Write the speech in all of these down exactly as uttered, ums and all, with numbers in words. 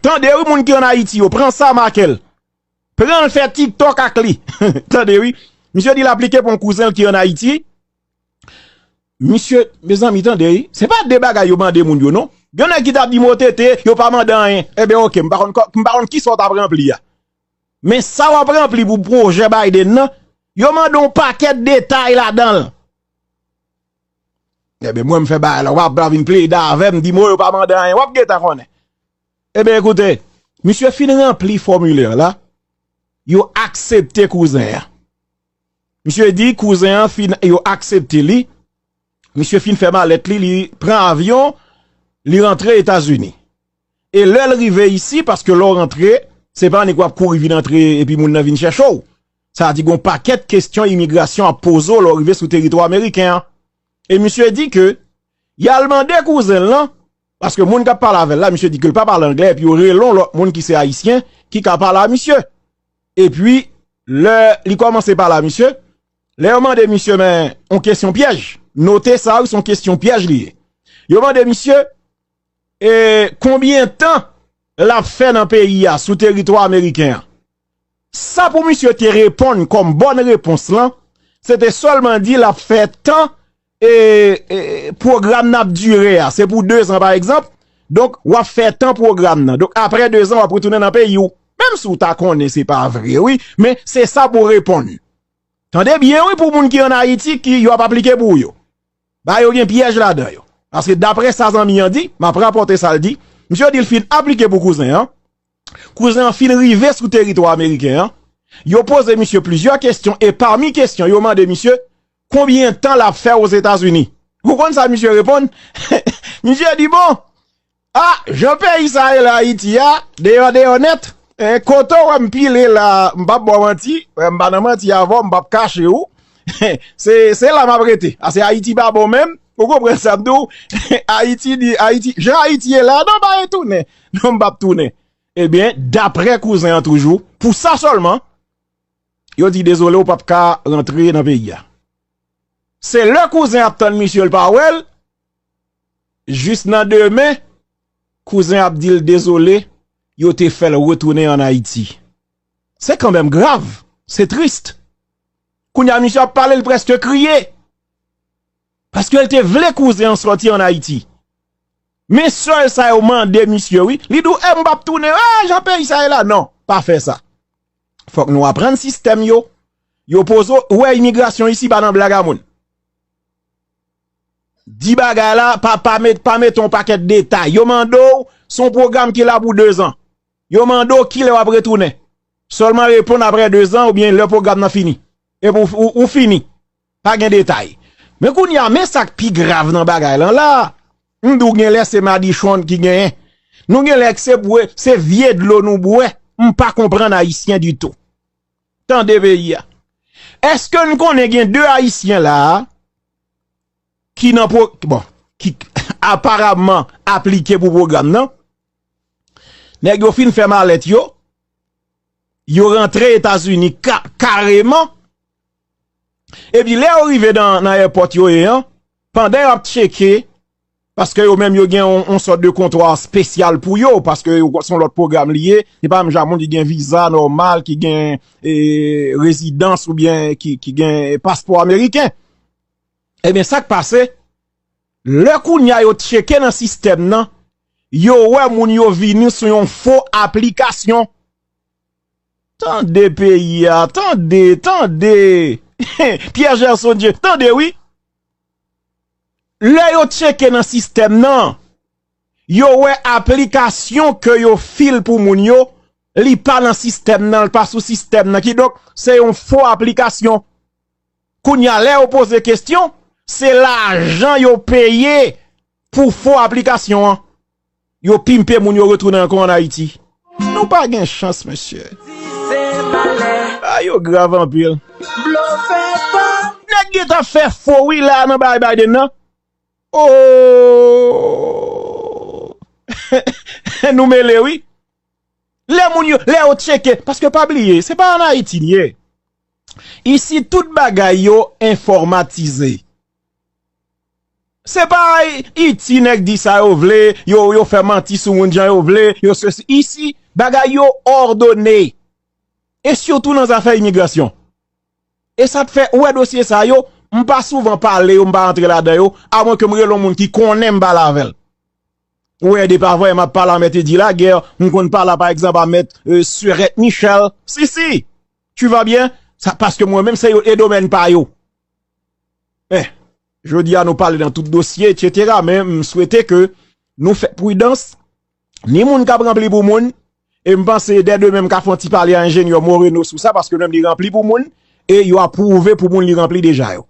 Tande wi, moun ki ann Ayiti yo, pran sa make l. Pran l fè TikTok ak li. Tande wi. Misye di l aplike pou yon kouzen l ki ann Ayiti. Misye, mezanmi, tande wi. Se pa de bagay yo mande moun yo, non. Gen nèg ki t ap di m O T T, yo pa mande anyen. Ebyen, oke, m pa konn kò- m pa konn kisa w t ap ranpli a. Men sa w ap ranpli pou pwojè Biden nan, yo mande yon pakèt detay ladan l. Ebyen, mwen m fè bagay la, w ap vin plede avè m, di m, o, yo pa mande anyen, w ap gentan konnen. Ebyen, ekoute, misye fin ranpli fòmilè la, yo aksepte kouzen an. Misye di kouzen an fin, yo aksepte li, misye fin fè malèt li, li pran avyon, li rantre Etazini. E lè l rive isi, paske lè w rantre, se pa annik w ap kouri vin antre epi moun nan vin chèche w. Sa di gon pakèt kesyon imigrasyon ap poze w lè w rive sou teritwa ameriken an. E misye di ke y al mande kouzen l lan, paske moun k ap pale avè l la, misye di ke l pa pale anglè, epi yo rele yon lòt moun ki se ayisyen, ki ka pale a misye. Epi, lè li kòmanse pale a misye, lè yo mande misye, men, yon kesyon pyèj. Note sa, wi, se yon kesyon pyèj li ye. Yo mande misye, e, konbyen tan l ap fè nan peyi a, sou teritwa ameriken an. Sa pou misye te reponn kòm bòn repons lan, se te sèlman di l ap fè tan, e, e, pwogram nan ap dire a. Se pou dezan, pa egzanp. Donk, w ap fè tan pwogram nan. Donk, apre dezan, w ap retounen nan peyi w. Menm si w ta konnen se pa vre, wi, men se sa pou w reponn. Tande byen, wi, pou moun ki ann Ayiti, ki yo ap aplike pou yo. Ba yo gen pyèj ladan yo. Paske dapre sa zanmi an di, m ap rapòte sa l di, misye di l fin aplike pou kouzen an. Kouzen an fin rive sou teritwa ameriken an. Yo poze misye plizyè kesyon e pami kesyon yo mande misye konbyen tan l ap fè Ozetazini. Ou konn sa misye reponn? Misye di, bon, a, jan peyi sa ye la, Ayiti a, deyò, deyò nèt. E, kote w wè m pile la, m p ap ba w manti, e, m pa nan manti avè w, m p ap kache w. Se, se la m ap rete. Ase Ayiti pa bon menm, ou konprann sa m di w? Ayiti di, Ayiti, jan Ayiti ye la, non, pa retounen. Non, m p ap tounen. Ebyen, dapre kouzen an toujou, pou sa sèlman, yo di dezole, ou p ap ka rantre nan peyi a. Se lè kouzen ap tann misye, l pa wè l, jis nan demen, kouzen ap di l dezole, yo te fè l retounen ann Ayiti. Se kanmenm grav, se tris. Kounye a, misye ap pale, l prèske kriye. Paske l te vle kouzen an sòti ann Ayiti. Men sèl sa yo mande misye, wi. Li di w, e, m p ap tounen, e, jan peyi sa ye la. Non, pa fè sa. Fòk nou aprann sistèm yo. Yo poze w, ou wè imigrasyon isi pa nan blag a moun. Di bagay la, pa, pa met, pa mete yon pakèt detay. Yo mande w, se yon pwogram ki la pou dezan. Yo mande w kilè w ap retounen. Sèlman reponn apre dezan oubyen lè pwogram nan fini. Epi w, ou, ou fini. Pa gen detay. Men kounye a, men sa k pi grav nan bagay lan la. M di w genlè se madichon ki genyen. Nou genlè se bwè, se vye dlo nou bwè. M pa konprann Ayisyen ditou. Tande peyi a. Èske n konnen gen de Ayisyen la a ki nan pwo-, bon, ki aparamman aplike pou pwogram nan? Nèg yo fin fè malèt yo, yo rantre Etazini ka-, kareman. Epi lè yo rive nan, nan èpòt yo ye an, pandan y ap tcheke, paske yo menm yo gen yon, yon sòt de kontwa espesyal pou yo, paske yo, se yon lòt pwogram li ye, se pa menm jan moun ki gen viza nòmal, ki gen, e, rezidans oubyen ki, ki gen paspò ameriken. Ebyen, sa k pase, lè kounye a yo tcheke nan sistèm nan, yo wè moun yo vini sou yon fo aplikasyon. Tande peyi a, tande, tande. Pierre Gerson Dieu, tande wi. Lè yo tcheke nan sistèm nan, yo wè aplikasyon ke yo fil pou moun yo, li pa nan sistèm nan, li pa sou sistèm nan. Kidonk, se yon fo aplikasyon. Kounye a, lè yo poze kesyon, se lajan yo peye pou fo aplikasyon an. Yo pimpe moun yo retounen ankò ann Ayiti. Nou pa gen chans, mesye. A, yo grav anpil. Nèg gentan fè fo wi la nan bay Biden nan. Oh! Nou mele wi. Lè moun yo, lè yo tcheke, paske pa bliye, se pa ann Ayiti n ye. Isi, tout bagay yo enfòmatize. Se pa Iti nèg di sa yo vle, yo, yo fè manti sou moun jan yo vle, yo sesi. Isi, bagay yo òdone. E sitou nan zafè imigrasyon. E sa k fè, ou wè dosye sa yo, m pa souvan pale yo, m pa rantre ladan yo, amwen ke m rele yon moun ki konnen m pale avè l. Ou wè, depi avan yè m ap pale a Mèt Edi Laguerre, m konn pale, pa egzanp, a Mèt, euh, Surette Michel. Si, si. Tu vas bien? Sa, paske mwen menm, se yo, e domèn pa yo. Eh, jodi a, nou pale nan tout dosye, etsetera, men m swete ke nou fè pridans, ni moun k ap ranpli pou moun, e m panse dè demen m ka fè yon ti pale a enjenyè Moreno sou sa, paske li menm li ranpli pou moun, e yo apwouve pou moun li ranpli deja yo.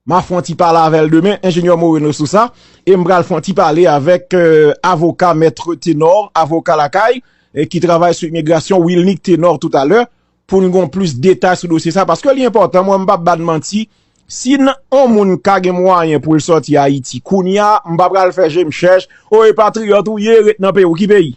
M a fè yon ti pale avè l demen, enjenyè Moreno sou sa, e m pral fè yon ti pale avèk, euh, avoka Mèt Tenor, avoka lakay, e ki travay sou imigrasyon, Wilnick Tenor toutalè, pou n gon plis detay sou dosye sa, paske li enpòtan, mwen m p ap ba n manti, si n, yon moun ka gen mwayen pou l sòti Ayiti, kounye a, m pa pral fè je m chèch, o e patriyòt ou ye, ret nan peyi w, ki peyi?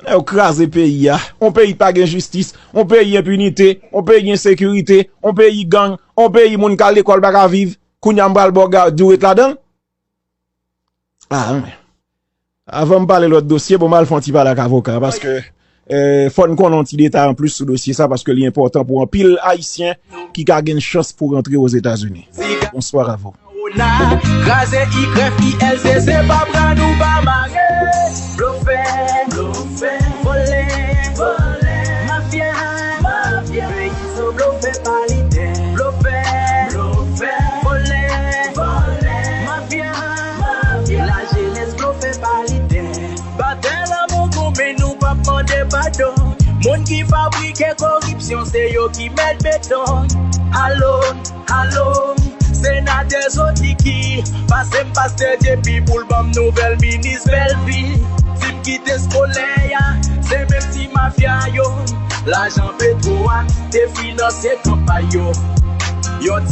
Yo kraze peyi a. On peyi pa gen jistis, on peyi enpinite, on peyi ensekirite, on peyi gang, on peyi moun k al lekòl pa ka viv. Kounye a m pral ba w gad, di w ret ladan l? Ah, anmè. Avan m pale lòt dosye, bon, m al fè yon ti pale ak avoka, paske, eh, fò n konnen yon ti detay anplis sou dosye sa, paske li enpòtan pou anpil Ayisyen ki ka gen chans pou rantre Ozetazini. Bonswa avè w. Ona, kraze Y I L C, se pa pran nou pa mare. Blofè, blofè, vòlè, vòlè, mafya, mafya. Peyi sou blofè pa lidè. Blofè, blofè, vòlè, vòlè, mafya, mafya. Lajenès blofè pa lidè. Batay la poko, men nou p ap mande padon. Moun ki fabrike koripsyon, se yo ki mèt beton. Alo, alo, senatè Zotiki, pase m pastè Djepi pou l ban m nouvèl minis Bèlvi. Ti m kite skolè a, se menm ti mafya yo. Lajan petwo a te finanse kanpay yo. Yon